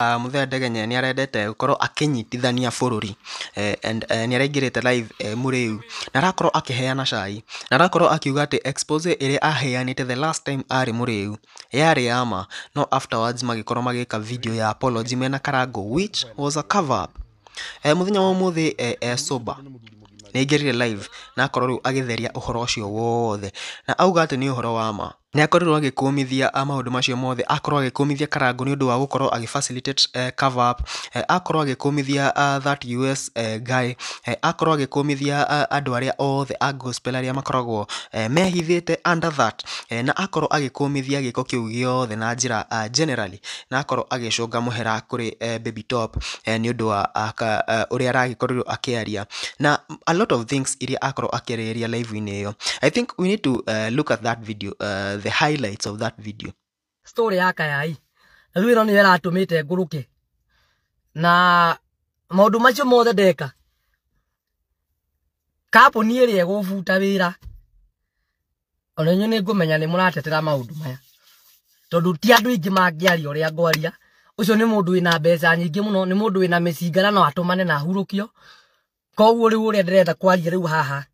Mũthee Ndegenye nĩ arendete gũkorwo akĩnyitithania bũrũri and nĩ araingĩrĩte live Mũrĩu na arakorwo akĩheana cai na arakorwo akiuga atĩ expose ĩrĩa aheanĩte the last time arĩ Mũrĩu yarĩ ya ma, no afterwards magĩkorwo magĩka video ya apology mena Karango which was a cover up. Mũthenya wa ũmũthĩ sober nĩ aingĩrire live na akorwo rĩu agĩtheria ũhoro ũcio wothe na auga atĩ nĩ ũhoro wa ma. Nĩ akorirwo agĩkũmithia maũndũ macio mothe, akorwo agĩkũmithia Karango nĩ ũndũ wa gũkorwo agĩ facilitate cover up, akorwo agĩkũmithia that US guy, akorwo agĩkũmithia andũ arĩa othe a gospel arĩa makoragwo mehithĩte under that, na akorwo agĩkũmithia gĩko kĩu gĩothe na njĩra generally, na akorwo agĩcũnga mũhera kũrĩ Baby Top nĩ ũndũ wa ũrĩa aragĩkorirwo akĩaria na a lot of things iria akorwo akĩarĩrĩria live-inĩ ĩyo. I think we need to look at that video, the highlights of that video. Story ya Kayai na rĩu ĩno nĩyo ĩratũmĩte ngũrũke na maũndũ macio mothe ndeka kambuni ĩrĩa ĩgũbuta wĩra ona inyuĩ nĩ ngũmenya nĩ mũratetera maũndũ maya tondũ ti andũ aingĩ mangĩaria ũrĩa ngwaria. Ũcio nĩ mũndũ wĩna mbeca nyingĩ mũno, nĩ mũndũ wĩna mĩcinga na no atũmane na ahurũkio. Koguo rĩu ũrĩa ndĩrenda kwaria rĩu haha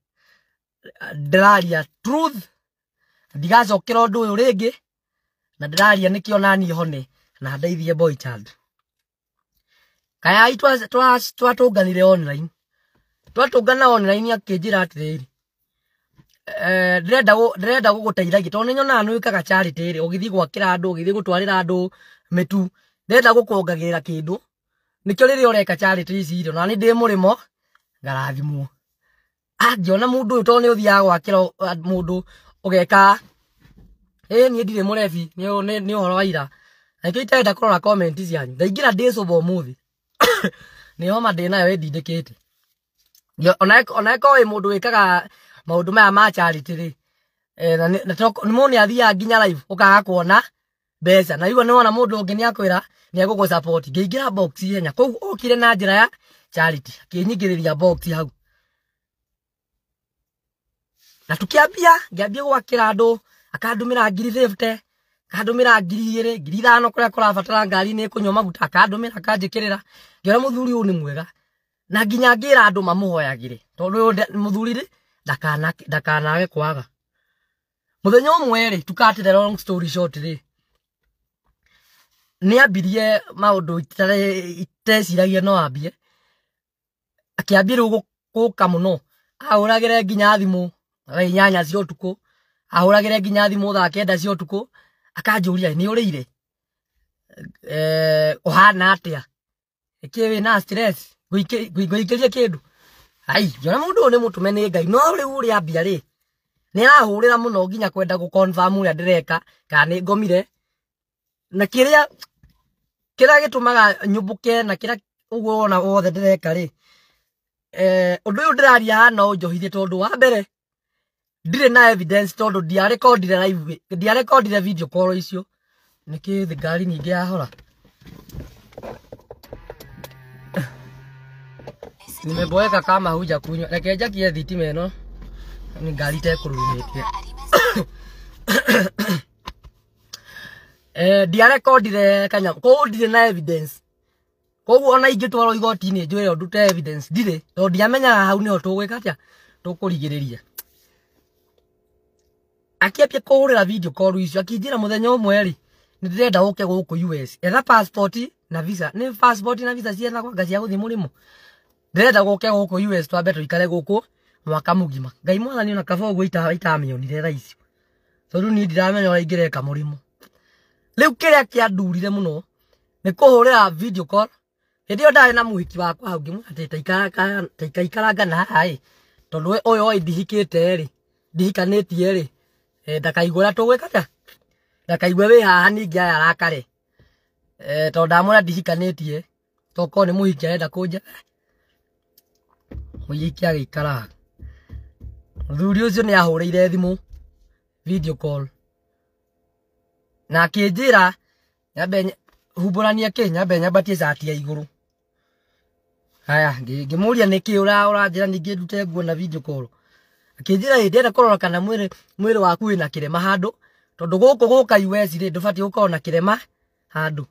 ndĩraria truth, ndigacokera ũndũ ũyũ rĩngĩ na ndĩraria nĩkĩo naniĩ hone na ndeithie boy child. Kayai twatũnganire online, twatũngana online akĩnjĩra atĩrĩrĩ, ndĩrenda gũgũteithagia tondũ nĩnyonaga nĩwĩkaga charity rĩ, ũgĩthiĩ gwakĩra andũ, ũgĩthiĩ gũtwarĩra andũ mĩtu, ndĩrenda gũkuongagĩrĩra kĩndũ nĩkĩo rĩrĩa ũreka charity ici rĩ, ona niĩ ndĩ mũrĩmo ngarathimwo. Angĩona mũndũ ũyũ tondũ nĩ ũthiaga gwakĩra mũndũ ũgeka niĩ ndirĩ mũrebi, nĩ ũhoro wa ira. Na nĩkĩo itarenda kũrora comment cianyu. Ndaingĩra ndĩ sober ũmũthĩ. Nĩ homa ndĩ nayo ĩndindĩkĩte. Ona ĩkorwo wĩ mũndũ wĩkaga maũndũ maya ma charity rĩ, na mũndũ nĩ athiaga nginya live ũkaga kuona mbeca. Na igua nĩwona mũndũ ũngĩ nĩ akwĩra nĩ egũgũ support. Ngĩingĩra box ihenya. Koguo okire na njĩra ya charity, akĩnyingĩrĩria box hau. Na tukĩambia, ngĩambia gwakĩra andũ, akandũmĩra 50,000, akandũmĩra 2,000, 5,000 kũrĩa kũrabatara ngari nĩ ĩkũnyua maguta, akandũmĩra akanjĩkĩrĩra. Ngĩona mũthuri ũyũ nĩ mwega. Na nginya ngĩra andũ mamũhoyagĩre tondũ ũyũ mũthuri rĩ ndakanage kwaga. Mũthenya ũmwe rĩ, to cut the long story short rĩ, nĩ ambirie maũndũ iteciragia no ambie. Akĩambia rĩu gũka mũno, ahũragĩre nginya thimũ thaa 8 cia ũtukũ, ahũragĩre nginya thimũ thaa 9 cia ũtukũ, akanjũria nĩ ũrĩire, ũhana atĩa, ĩkĩ wĩna stress, ngũikĩrie kĩndũ. Ai, ngĩona mũndũ ũyũ nĩ mũtũme nĩ Ngai, no rĩu ũrĩa ambia rĩ, nĩ arahũrĩra mũno nginya kwenda gũ confirm ũrĩa ndĩreka kana nĩ ngomire. Na kĩrĩa gĩtũmaga nyũmbũke na kĩrĩa ũguo wona wothe ndĩreka rĩ, ũndũ ũyũ ndĩraria haha no ũnjohithie tondũ wa mbere ndirĩ na evidence tondũ ndiarekondire live, ndiarekondire video call icio. Nĩkĩ ngari nyingĩ yahora? Nimeboeka kama huja kunywa. Reke njakie thitima ĩno nĩ ngari itekũrurumĩtie. Ndiarekondire kanyamũ, koguo ndirĩ na evidence. Koguo ona ingĩtwarwo igoti-inĩ njũĩre ndute evidence ndirĩ, tondũ ndiamenyaga hau nĩho tũgwĩka atĩa, tũkũrigĩrĩria. Akĩambia kũhũrĩra video call icio akĩnjĩra mũthenya ũmwe rĩ, nĩ ndĩrenda ũke gũkũ US, etha passport na visa. Nĩ passport na visa cietha kwanga cia gũthiĩ mũrĩmo. Ndĩrenda gũke gũkũ US twambe tũikare gũkũ mwaka mũgima. Ngai mwathani ona kaba ũguo itamĩonire thaa icio, tondũ niĩ ndiramenya ũrĩa ingĩreka mũrĩmo. Rĩu kĩrĩa kĩandurire mũno nĩ kũhũrĩra video call. Hĩndĩ ĩyo ndarĩ na mũhiki wakwa hau, ngĩmwĩra atĩ taikaikaranga na haha ĩ, tondũ ũyũ oĩ ndihikĩte rĩ, ndihikanĩtie rĩ, ndakaigua ũrĩa tũgwĩka atĩa, ndakaigue wĩ haha ningĩ aya arakare. Tondũ ndamwĩra ndihikanĩtie, tokorwo nĩ mũhiki arenda kũnja. Mũhiki agĩikara. Mũthuri ũcio nĩ ahũrĩire thimũ video call na akĩnjĩra nyambe humbũranie kĩ, nyambe nyambatie cati ya igũrũ. Haya, ngĩmũria nĩkĩ ũranjĩra ningĩ ndute nguo na video call. Akĩnjĩra ĩ ndĩrenda kũrora kana mwĩrĩ waku wĩna kĩrema handũ, tondũ gũkũ gũka US rĩ ndũbatiĩ gũkorwo na kĩrema handũ.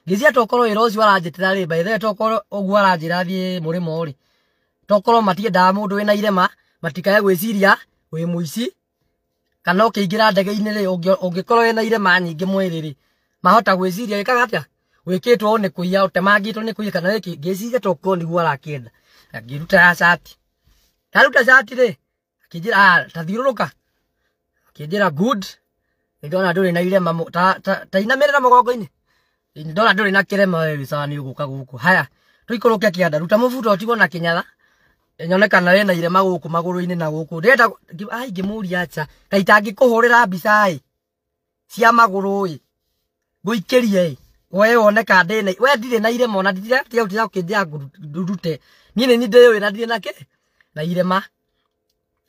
Ngĩciria tokorwo wĩra ũcio aranjĩtĩra rĩ, by the way tokorwo ũguo aranjĩra thiĩ mũrĩmo rĩ, tokorwo matiendaga mũndũ wĩna irema, matikae gwĩciria wĩ mũici, kana ũkĩingĩra ndege-inĩ rĩ, ũngĩkorwo wĩna irema nyingĩ mwĩrĩ rĩ, mahota gwĩciria wĩkaga atĩa, wĩkĩtwo nĩ kũiya, ũtemangĩtwo nĩ kũiya, kana wĩkĩ. Ngĩciria tokorwo nĩguo arakĩenda. Ngĩruta ya cati, ndaruta cati rĩ, akĩnjĩra ta thiũrũrũka, akĩnjĩra good, nĩndona ndũrĩ na irema, ta inamĩrĩra mũgongo-inĩ, ndona ndũrĩ na kĩrema we wĩ sawa, nĩ ũgũka gũkũ. Haya, tũikũrũke kĩanda, ruta mũbuto ũtigwo na kĩnyatha, nyone kana wĩna irema gũkũ magũrũ-inĩ na gũkũ. Ndĩrenda ai ngĩmũria acha, kaĩ itangĩkũhũrĩra mbica ĩ cia magũrũ ĩ, ngũikĩrie ĩ, we wone kana ndĩ na, we ndirĩ na irema ona ndiratiga ũkĩnjĩra ndute, niĩ nĩ niĩ ndĩyũĩ na ndirĩ na kĩ na irema.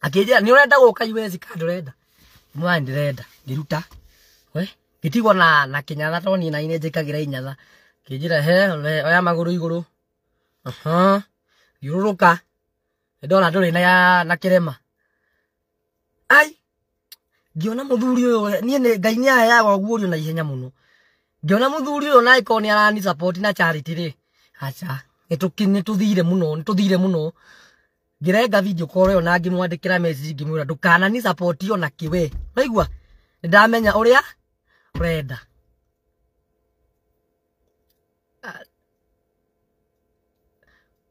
Akĩnjĩra nĩ ũrenda gũka US kana ndũrenda? Mwana ndĩrenda. Ngĩruta we ngĩtigwo na kĩnyatha, tondũ niĩ na niĩ njĩkagĩra inyatha. Akĩnjĩra he oya magũrũ igũrũ, aha, thiũrũrũka, ndona ndũrĩ na kĩrema. Ai ngĩona mũthuri ũyũ, niĩ nĩ Ngai nĩ aheaga ũguũrio na ihenya mũno. Ngĩona mũthuri ũyũ na ĩkorwo nĩ arani support na charity rĩ, acha, nĩtũthire mũno, nĩtũthire mũno. Ngĩrenga video call ĩyo na ngĩmwandĩkĩra message ngĩmwĩra ndũkanani support ona kĩ we, waigua, nĩndamenya ũrĩa ũrenda.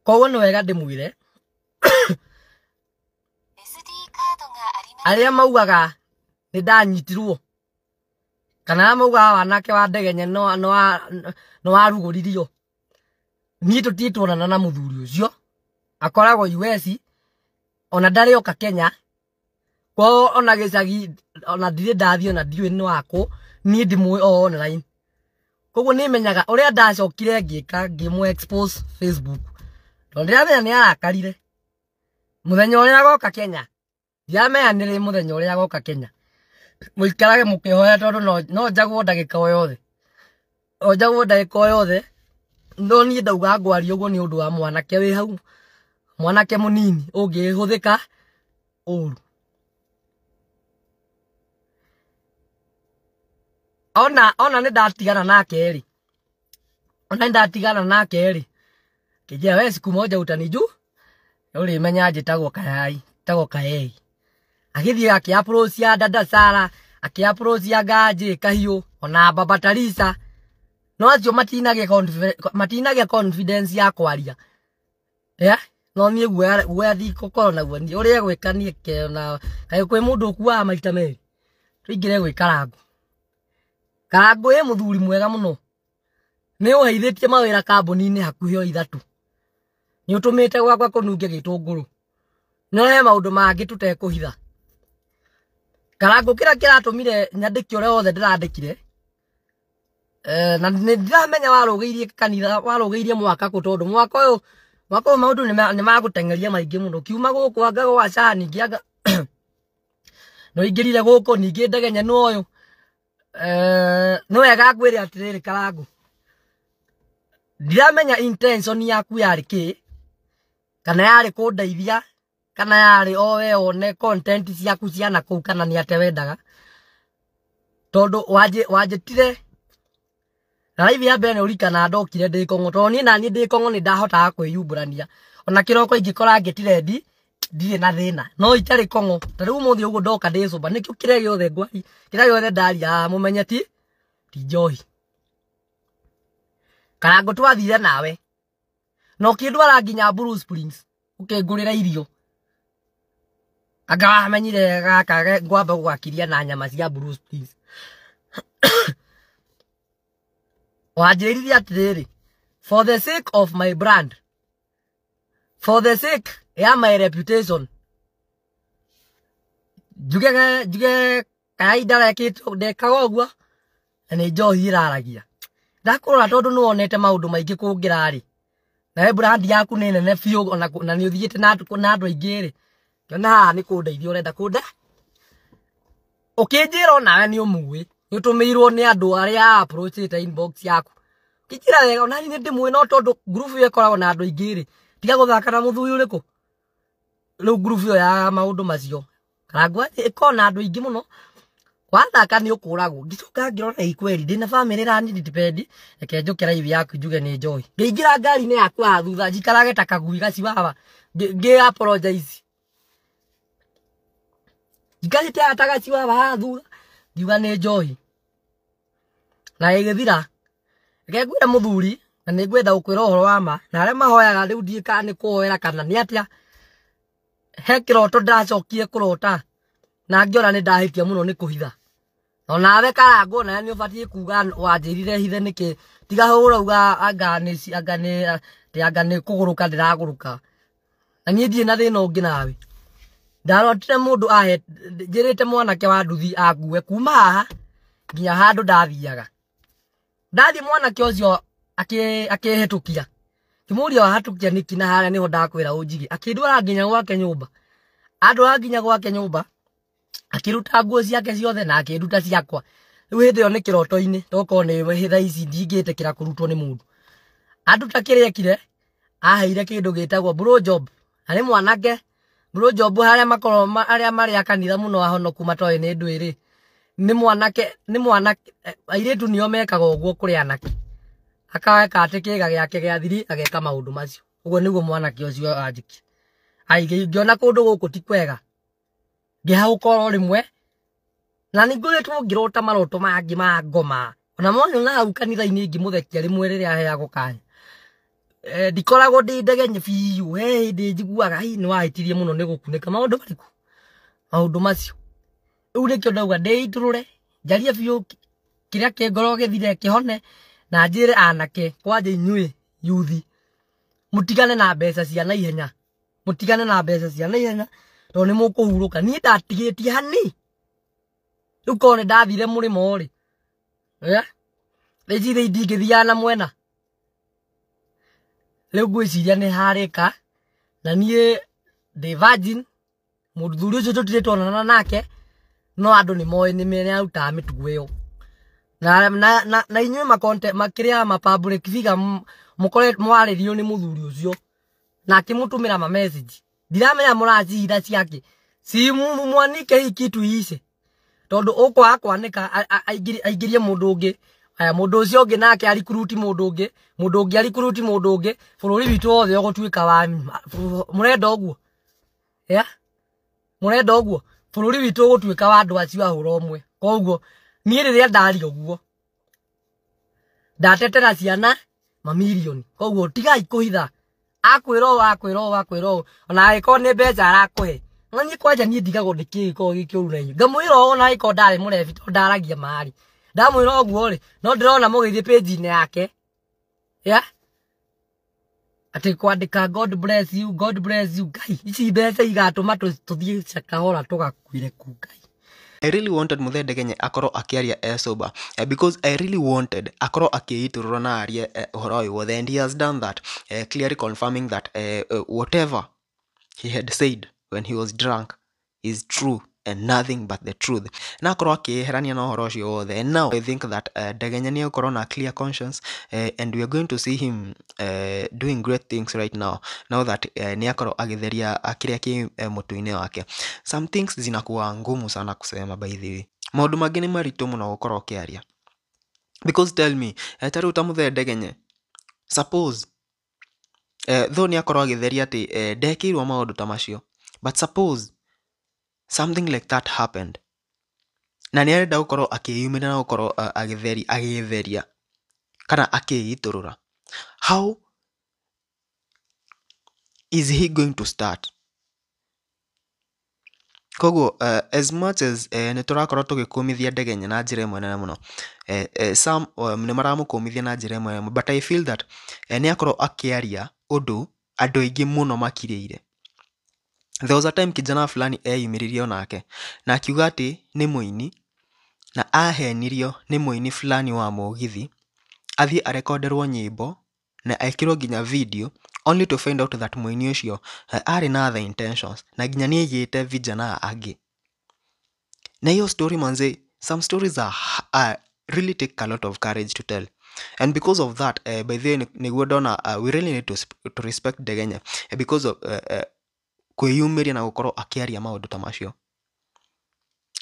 Koguo nĩ wega ndĩmwĩre arĩa maugaga nĩ ndanyitirwo, kana arĩa maugaga wanake wa Ndegenye no warugũririo, niĩ tũtirĩ tuonana na mũthuri ũcio, akoragwo US, ona ndarĩ oka Kenya, kwao ona gĩcagi ona ndirĩ ndathiĩ, ona ndiũĩ nĩ wakũ, niĩ ndĩmũĩ o online. Koguo nĩmenyaga ũrĩa ndacokire ngĩka, ngĩmũ expose Facebook, tondũ ndĩramenya nĩ arakarire mũthenya ũrĩa agoka Kenya. Ndiramenya nĩ rĩ mũthenya ũrĩa agoka Kenya. Mũikarage mũkĩhoya, tondũ no njagwo ndagĩka o yothe, o njagwo ndagĩka o yothe. No niĩ ndauga ngwaria ũguo nĩ ũndũ wa mwanake wĩ hau, mwanake mũnini ũngĩhũthĩka ũru. Ona nĩ ndatigana nake rĩ, ona nĩ ndatigana nake rĩ, kĩnjĩra we siku moja utaniju, ũrĩmenya njĩtagwo Kayai, njĩtagwo Kayai. Agĩthiĩ akĩ approach ya Dada Sara, akĩ approach ya Ganji Kahiũ, ona Baba Tarisa, no acio matinagĩa confidence ya kwaria. No niĩ guoya ndikũkorwo naguo, niĩ ũrĩa egwĩka niĩ ke ona kaĩ kwĩ mũndũ ũkuaga maita merĩ. Tũingĩre gwĩ Karangũ. Karangũ ĩ mũthuri mwega mũno, nĩ ũheithĩtie mawĩra kambuni-inĩ hakuhĩ o ithatũ, nĩ ũtũmĩte gwakwa kũnunge gĩtũngũrũ, no he maũndũ mangĩ tũtekũhitha. Karangũ kĩrĩa kĩratũmire nyandĩke ũrĩa wothe ndĩrandĩkire, na nĩ ndiramenya warũgĩirie kanitha, warũgĩirie mwaka kũ, tondũ mwaka ũyũ maũndũ nĩ magũteng'eria maingĩ mũno. Kiuma gũkũ anga gwa Cani, ningĩ anga no ingĩrire gũkũ, ningĩ Ndegenye nĩ ũyũ. Nĩ wega ngwĩre atĩrĩrĩ Karangũ, ndiramenya intention yaku yarĩ kĩ, kana yarĩ kũndeithia, kana yarĩ o we wone content ciaku cia nakũu, kana nĩ ate wendaga, tondũ wanjĩtire na live ya mbere nĩ ũririkanaga ndokire ndĩ Kong'o, tondũ niĩ naniĩ ndĩ Kong'o nĩ ndahotaga kwĩyumbũrania, ona kĩroko ingĩkora ngĩtirendi ndirĩ na thĩna, no itarĩ Kong'o ta rĩu ũmũthĩ ũguo ndoka ndĩ sober, nĩkĩo kĩrĩa gĩothe ngwari, kĩrĩa gĩothe ndaria mũmenye ti njohi. Karangũ twathire nawe na ũkĩndwara nginya Blue Springs, ũkĩngũrĩra irio, anga wamenyire gaka ngwamba gũgakiria na nyama cia Blue Springs. Wanjĩrire atĩrĩrĩ, for the sake of my brand, for the sake ya my reputation, njuge Kayai ndarekĩtwo, ndekaga ũguo, na nĩ njohi ĩraragia. Ndakũrora tondũ nĩ wonete maũndũ maingĩ kũngĩra rĩ, nawe brand yaku nĩ nene biũ, ona na nĩ ũthiĩte na andũ aingĩ rĩ, ngĩona haha nĩ kũndeithia ũrenda kũnde. Ũkĩnjĩra onawe nĩ ũmũĩ, nĩ ũtũmĩirwo nĩ andũ arĩa approachĩte inbox yaku. Ũkĩnjĩra wega, ona niĩ nĩ ndĩmũĩ, no tondũ group ĩyo ĩkoragwo na andũ aingĩ rĩ, tiga gũthaka na mũthuri ũrĩkũ. Rĩu group ĩyo ya maũndũ macio, Karangũ ĩkoragwo na andũ aingĩ mũno. Wathaka nĩ ũkũragwo. Ngĩcoka ngĩrora ĩ kweli ndĩna bamĩrĩ ĩrani depend, reke njũke live yaku njuge nĩ njohi. Ngĩingĩra ngari-inĩ yaku haha thutha njikarage ta kagui gaciwawa, ngĩ apologize. Njikarĩte haha ta gaciwawa haha thutha, ngiuga nĩ njohi. Na ĩgĩthira. Reke ngwĩre mũthuri, na nĩ ngwenda gũkwĩra ũhoro wa ma, na arĩa mahoyaga rĩu ndiũĩ kana nĩ kũhoera kana nĩ atĩa. He kĩroto ndacokire kũrota na ngĩona nĩ ndahĩtia mũno nĩ kũhitha. Onawe Karangũ nawe nĩ ũbatiĩ kuga wanjĩrire hithe nĩkĩ, tiga ũrauga anga nĩ anga nĩ atĩ anga nĩ kũgũrũka ndĩragũrũka. Na niĩ ndirĩ na thĩna ũngĩ nawe. Ndarotire mũndũ ahe njĩrĩte mwanake wa nduthi angue kuma haha nginya handũ ndathiaga. Ndathiĩ mwanake ũcio akĩhĩtũkia. Ngĩmũria wahĩtũkia nĩkĩ na harĩa nĩho ndakwĩra ũnjige. Akĩndwara nginya gwake nyũmba. Andwara nginya gwake nyũmba, akĩruta nguo ciake ciothe na akĩnduta ciakwa. Rĩu hĩndĩ ĩyo nĩ kĩroto-inĩ, tokorwo nĩ thaa ici ndingĩtĩkĩra kũrutwo nĩ mũndũ. Anduta kĩrĩa ekire, aheire kĩndũ gĩtagwo blow job. Na nĩ mwanake, blow job harĩa makoragwo arĩa marĩ a kanitha mũno ahonoku matoĩ nĩ ndwĩrĩ. Nĩ mwanake, nĩ mwanake, airĩtu nĩo mekaga ũguo kũrĩ anake. Akaweka atĩ kĩga gĩake gĩa thiri ageka maũndũ macio. Ũguo nĩguo mwanake ũcio anjĩkire. Ai, ngĩona kũndũ gũkũ ti kwega. Ngĩhagũka oro rĩmwe, na nĩ ngoretwo ngĩrota maroto mangĩ ma ngoma. Ona mwanyona hau kanitha-inĩ ngĩmũthekia rĩmwe rĩrĩa aheagwo kanya. Ndikoragwo ndĩ ndegenye biũ, he hĩndĩ njiguaga hi nĩ wahĩtirie mũno nĩ gũkunĩka maũndũ marĩkũ? Maũndũ macio. Rĩu nĩkĩo ndauga ndĩitũrũre, njarie biũ kĩrĩa kĩ ngoro gĩthire kĩhone, na njĩre anake kwanja inyuĩ yuthi, mũtigane na mbeca cia naihenya. Mũtigane na mbeca cia naihenya, tondũ nĩ mũkũhurũka. Niĩ ndatigĩtie hani. Rĩu korwo nĩ ndathire mũrĩmo rĩ, thaa ici ndingĩthiaga na mwena. Rĩu ngwĩciria nĩ harĩka, na niĩ ndĩ virgin, mũthuri ũcio tũtirĩ tuonana nake, no andũ nĩ moĩ nĩ arutaga mĩtugo ĩyo. Na inyuĩ makonte makĩrĩa ma public figure mũkore mwarĩrio nĩ mũthuri ũcio na akĩmũtũmĩra ma message. Ndiramenya mũracihitha ciake. Si mwanike hii kitu iishe. Tondũ ũkwaga kwanĩka aingĩrie mũndũ ũngĩ. Aya mũndũ ũcio ũngĩ nake arikuruti mũndũ ũngĩ, mũndũ ũngĩ arikuruti mũndũ ũngĩ, bũrũri witũ wothe ũgũtuĩka wa mũrenda ũguo. Yeah? Mũrenda ũguo. Bũrũri witũ ũgũtuĩka wa andũ acio a hũra ũmwe. Koguo niĩ rĩrĩa ndaria ũguo ndatetera ciana mamirioni. Koguo tigai kũhitha. Akwĩra ũũ, akwĩra ũũ, akwĩra ũũ, ona angĩkorwo nĩ mbeca arakũhe. Na niĩ kwanja niĩ ndigagwo nĩkĩ gĩkoragwo gĩ kĩũru na inyuĩ. Ngamwĩra ũũ ona angĩkorwo ndarĩ mũrebi tondũ ndaragia marĩ. Ndamwĩra ũguo rĩ, no ndĩrona mũgĩthiĩ page-inĩ yake. Yeah? Atĩ kwandĩka God bless you, God bless you. Ngai, ici mbeca igatũma tũthiĩ kahora tũgakuire ku Ngai. I really wanted Muthee Ndegenye akorwo akĩaria e sober, because I really wanted akorwo akĩitũrũra na arie ũhoro ũyũ wothe, and he has done that, clearly confirming that whatever he had said when he was drunk is true and nothing but the truth. Na akorwo akĩeherania na ũhoro ũcio wothe. And now I think that Ndegenye nĩ egũkorwo na clear conscience, and we are going to see him doing great things right now, now that nĩ akorwo agĩtheria kĩrĩa kĩ mũtwe-inĩ wake. Some things zinakuwa ngumu sana kusema, by the way. Maũndũ mangĩ nĩ maritũ mũno gũkorwo ũkĩaria. Because tell me, ta rĩu ta Muthee Ndegenye, suppose though nĩ akorwo agĩtheria atĩ ndekĩirwo maũndũ ta macio, but suppose something like that happened, na nĩ arenda gũkorwo akĩyumĩria na gũkorwo agĩtheria kana akĩitũrũra, how is he going to start? Koguo as much as nĩ tũrakorwo tũgĩkũmithia Ndegenye na njĩra ĩmwe nene mũno, some nĩ maramũkũmithia na njĩra ĩmwe nene, but I feel that nĩ akorwo akĩaria ũndũ andũ aingĩ mũno makirĩire. There was a time kijana fulani eyumĩririe onake na akiuga atĩ nĩ mũini na ahenirio nĩ mũini fulani wa mũgithi athiĩ arekonderwo nyĩmbo na ekĩrwo nginya video, only to find out that mũini ũcio arĩ na other intentions na nginya nĩ aigĩte vijana angĩ. Na hiyo story manze, some stories are really take a lot of courage to tell. And because of that, by the way, nĩguo ndona we really need to respect Ndegenye because of kwĩyumĩria na gũkorwo akĩaria maũndũ ta macio.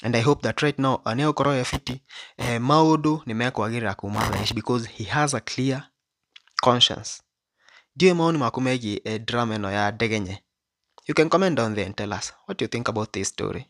And I hope that right now nĩ egũkorwo e fiti, maũndũ nĩ mekwagĩrĩra kuma thaa ici because he has a clear conscience. Ndiũĩ mawoni maku megiĩ drama ĩno ya Ndegenye. You can comment down there and tell us what you think about this story.